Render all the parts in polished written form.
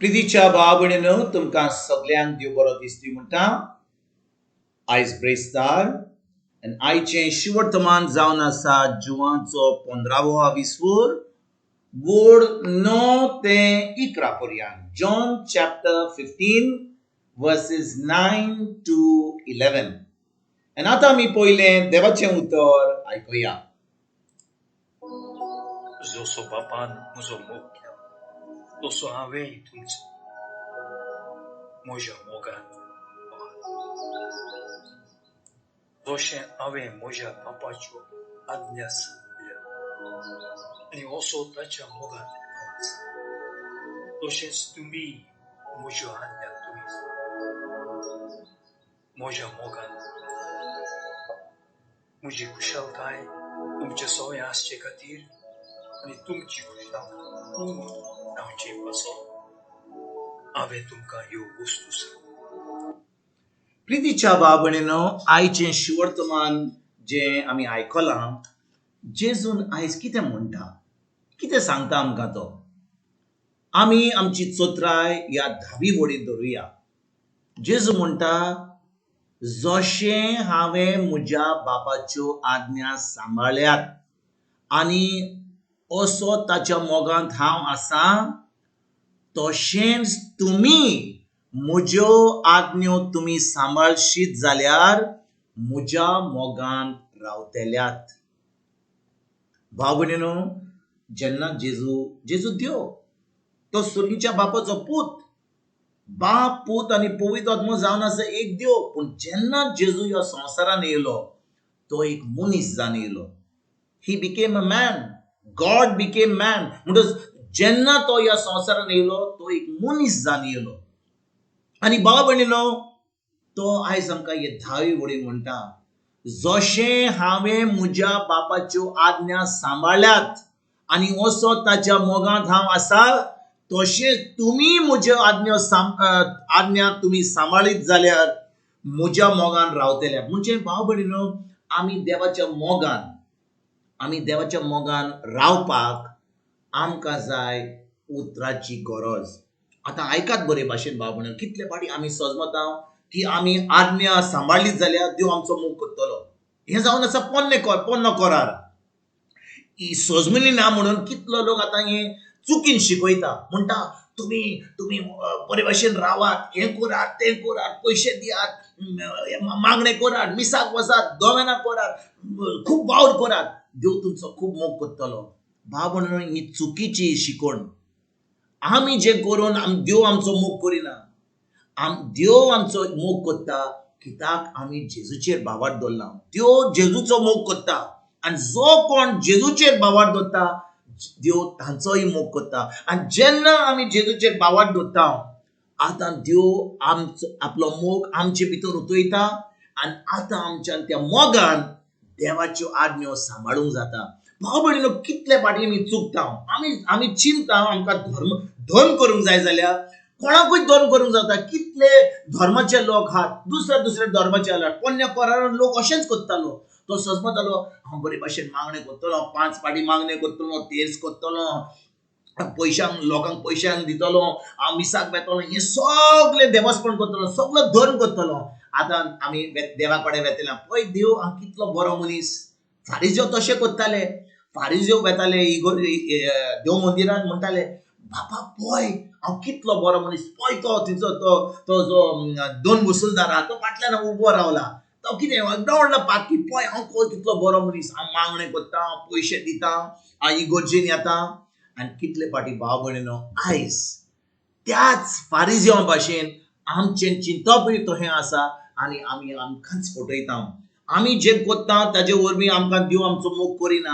प्रितीच्या भाव भयणीनो, तुमकां सगल्यांक देव बरो दिसती म्हणटा. आयज ब्रेस्तार आनी आयचें शिवर्तमान जावन आसा जुवांचो 15वो आविस्वोर, वोड 9 ते 11 पर्यंत. John chapter 15 verses 9 to 11. आनी आतां आमी पयलें देवाचें उतर आयकुया. जसो बापान म्हजो मोग केला तसो हांवेंय तुमचो म्हज्या मोगान पावात. जशें हांवें म्हज्या बापाच्यो आज्ञा सांगल्या आनी असो ताच्या मोगान हांव आसा, तशेंच तुमी म्हज्यो आज्ञा तुमी म्हज्या मोगान. म्हजी खुशालकाय तुमचे सवंय आसचे खातीर आनी तुमची खुशालकाय पूर्ण जावचे पासत हांवें तुमकां ह्यो वस्तू सांगल्या. प्रितीच्या भाव भयणीनो, आयचें शिवर्तमान जें आमी आयकलां, जेजून आयज कितें म्हणटा, कितें सांगता आमकां तो, आमी आमची चोत्राय ह्या धावी वडीत धरुया. जेजू म्हणटा, जशें हांवें म्हज्या बापाच्यो आज्ञा सांबाळ्ळ्यात आनी असो ताच्या मोगांत हांव आसा, तशेंच तुमी म्हज्यो आज्ञो तुमी सांबाळशीत जाल्यार म्हज्या मोगांत रावतल्यात. भाव भयणीनो, जेन्ना जेजू देव, तो सुर्गीच्या बापाचो पूत, बाप पूत आनी पवित्र आत्मो जावन आसा एक देव. पूण जेन्ना जेजू ह्या संवसारान येयलो तो एक मनीस जावन येयलो. He became a man, God became man. म्हणटच जेन्ना तो ह्या संवसारान येयलो तो एक मनीस जावन येयलो. आनी भाव भयणीनो, तो आयज आमकां हे धावी वडीन म्हणटा, जशें हांवें म्हज्या बापाच्यो आज्ञा सांबाळ्ळ्यात आनी असो ताच्या मोगांत हांव आसा, तशें तुमी म्हज्यो आज्ञा आज्ञा तुमी सांबाळीत जाल्यार म्हज्या मोगान रावतले. म्हणजे भाव भयणीनो, आमी देवाच्या मोगान, आमी देवाच्या मोगान रावपाक आमकां जाय उतराची गरज. आतां आयकात बरे भाशेन भाव भयणीनो, कितले फावटी आमी सजमता की आमी आज्ञा सांबाळ्ळीच जाल्यार देव आमचो मोग करतलो. हें जावन आसा पोन्नो करार. ही सजमनी ना म्हणून कितलो लोक आतां हें चुकीन शिकयता, म्हणटा तुमी बरे भाशेन रावात, हें करात, तें करात, पयशे दियात, मागणें करात, मिसाक वचात, दोवेनां करात, खूब वावर करात, देव तुमचो खूब मोग करतलो. भाव भयणीनो, ही चुकीची शिकवण. आमी जें करून देव आमचो मोग करिना. देव आमचो मोग करता कित्याक आमी जेजूचेर भावार्थ दवरला. देव जेजूचो मोग करता आनी जो कोण जेजूचेर भावार्थ दवरता देव तांचोय मोग करता. आनी जेन्ना आमी जेजूचेर भावार्थ दवरता आतां देव आमचो आपलो मोग आमचे भितर उतयता आनी आतां आमच्यान त्या मोगान देवाच्यो आज्ञो सांबाळूंक जाता. भाव भयणीनो, कितले फावटी आमी चुकता, आमी चिंता आमकां धर्म करूंक जाय जाल्यार कोणाकूय धर्म करूंक जाता. कितले धर्माचे लोक आहात, दुसऱ्या दुसऱ्या धर्माचे आहात. पोन्न्या करारान लोक अशेंच करतालो. तो सजमतालो, हांव बरे भाशेन मागणें करतलो, 5 फावटी मागणें करतलो, तेर्स करतलो, पयशांक लोकांक पयशांक दितलो, हांव मिसाक वेतलो, हें सगळें देवस्पण करतलो, सगळो धर्म करतलो. आतां आमी देवा कडेन वेतले, पळय देव हांव कितलो बरो मनीस. फारिजेव तशें करताले. फारिजेव वेताले देव मंदिरान, म्हणटाले बापा पळय हांव कितलो बरो मनीस, पळय तो तिचो तो जो दोन वसुलदार आहा तो फाटल्यान उबो रावला, तो कितें एकदम व्हडलो पाकी, पळय हांव कितलो बरो मनीस, हांव मागणें करता, हांव पयशे दिता, हांव इगर्जेन येता. आनी कितले फावटी भाव भयणीनो, आयज त्याच फारिजेवा भाशेन आमचें चिंतपूय तशें आसा आनी आमी आमकांच फटयता. आमी जें करता ताजे वरवीं आमकां देव आमचो मोग करिना.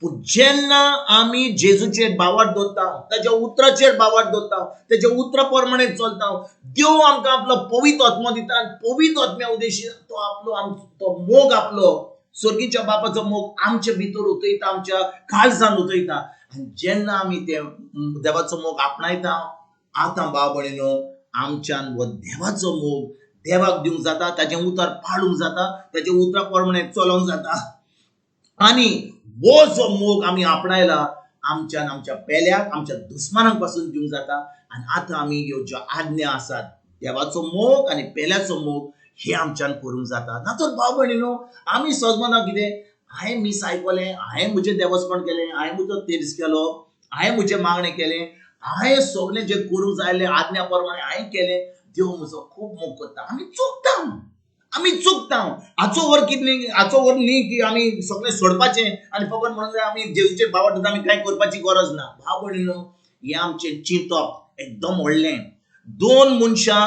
पूण जेन्ना आमी जेजूचेर भावार्थ दवरता, ताज्या उतराचेर भावार्थ दवरता, ताज्या उतरा प्रमाणे चलता, देव आमकां आपलो पवित्र आत्मो दिता आनी पवित्र आत्म्या उद्देशीन तो आपलो तो मोग, आपलो सर्गीच्या बापाचो मोग आमचे भितर उतयता, आमच्या काळजान उतयता. आनी जेन्ना आमी ते देवाचो मोग आपणायता, आतां भाव भयणीनो, आमच्यान हो देवाचो मोग देवाक दिवंक जाता, ताजें उतर पाळूंक जाता, ताजें उतरा प्रमाणे चलोवंक जाता. आनी हो जो मोग आमी आपणायला, आमच्यान आमच्या पेल्याक, आमच्या दुस्मानांक पासून दिवंक जाता. आनी आतां आमी ह्यो ज्यो आज्ञा आसात, देवाचो मोग आनी पेल्याचो मोग, हे आमच्यान करूंक जाता. ना तर भाव भयणीनो, आमी सजमना कितें, हांवें मीस आयकलें, हांवें म्हजें देवस्पण केलें, हांवें म्हजो तेर्स केलो, हांवें म्हजें मागणें केलें, हांवें सगळें जें करूंक जाय आसलें आज्ञा प्रमाणें हांवें केलें, देव म्हजो खूब मोग करता. आमी चुकता, आमी चुकता. हाचो वर कितें, हाचो वर न्ही की आमी सगळें सोडपाचें आनी फकत म्हणून जाय आमी जेजूचेर भावार्थ, आमी कांय करपाची गरज ना. भाव भयणीनो, हें आमचें चिंतप एकदम व्हडलें. दोन मनशां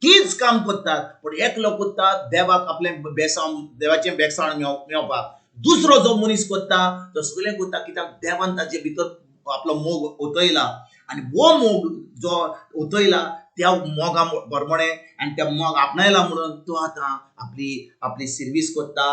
तीच काम करतात, पूण एकलो करता देवाक आपलें बेसांव, देवाचें बेसांव मेळपाक, दुसरो जो मनीस करता तो सगळें करता कित्याक देवान ताजे भितर आपलो मोग ओतयला. आनी हो मोग जो ओतयला त्या मोगा प्रमाणे आनी त्या मोग आपणायला म्हणून तो आतां आपली आपली सर्वीस करता,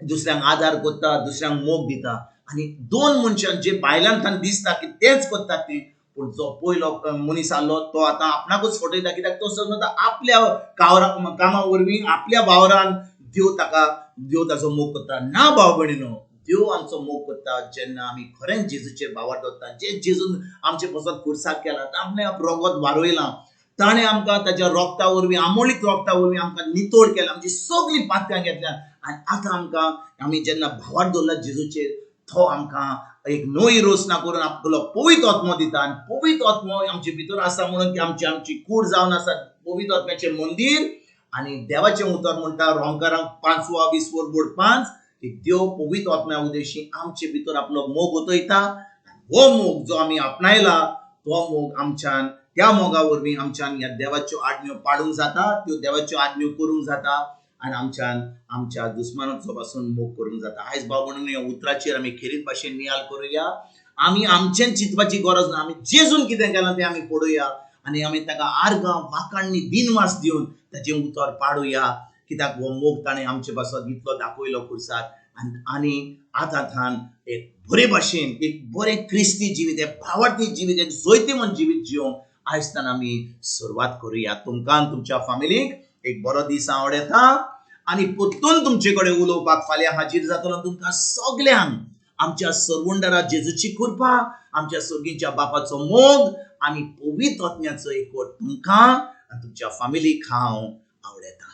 दुसऱ्यांक आदार करता, दुसऱ्यांक मोग दिता. आनी दोन मनशां जे भायल्यान तांकां दिसता की तेच करतात तें, पूण जो पयलो मनीस आसलो तो आतां आपणाकूच फटयता कित्याक तो समजता आपल्या कामा वरवीं, आपल्या वावरान देव ताका, देव ताचो मोग करता. ना भाव भयणीनो, देव आमचो मोग करता जेन्ना आमी खरेंच जेजूचेर भावार्थ दवरता. जे जेजून आमचे पासत खुर्साक केला, आपणें रगत वारयलां, ताणें आमकां ताच्या रोगता वरवीं, आमोळीक रोगता वरवीं आमकां नितळ केला, आमची सगळीं पातकां घेतल्या. आनी आतां आमकां आमी जेन्ना भावार्थ दवरला जेजूचेर, तो आमकां एक नवी रचना करून आपलो पवित्र आत्मो दिता. आनी पवित्र आत्मो आमचे भितर आसा म्हणून की आमची आमची कूड जावन आसा पवित्र आत्म्याचें मंदीर. आनी देवाचें उतर म्हणटा रोमकारांक 5:20-5 की देव पवित्र आत्म्या उद्देशी आमचे भितर आपलो मोग ओतयता. हो मोग जो आमी आपणायला तो मोग आमच्यान, त्या मोगा वरवीं आमच्यान ह्या देवाच्यो आज्ञो पाडूंक जाता, त्यो देवाच्यो आज्ञो करूंक जाता आनी आमच्यान आमच्या दुस्मानाचो पासून मोग करूंक जाता. आयज भाव म्हणून ह्या उतराचेर आमी खेरीत भाशेन नियाल करुया. आमी आमचें चिंतपाची गरज ना, आमी जेजून कितें केलां तें आमी पळोवया आनी आमी ताका आर्गां वाखाणणी दिनवास दिवन ताचें उतर पाडुया कित्याक हो मोग ताणें आमचे पासत इतलो दाखयलो खुर्सार. आनी आतां थान एक बरे भाशेन एक बरें क्रिस्ती जिवीत, एक भावार्थी जिवीत, एक जैतिवंत जिवीत जिवंक आयज तान आमी सुरवात करुया. तुमकां आनी तुमच्या फामिलीक एक बरो दीस आवडटा आनी परतून तुमचे कडेन उलोवपाक फाल्यां हाजीर जातलो. तुमकां सगल्यांक आमच्या सरवंडरा जेजूची कृपा, आमच्या सर्गीच्या बापाचो मोग आनी पवित्र आत्म्याचो एकवट तुमकां आनी तुमच्या फामिलीक हांव आवडटा.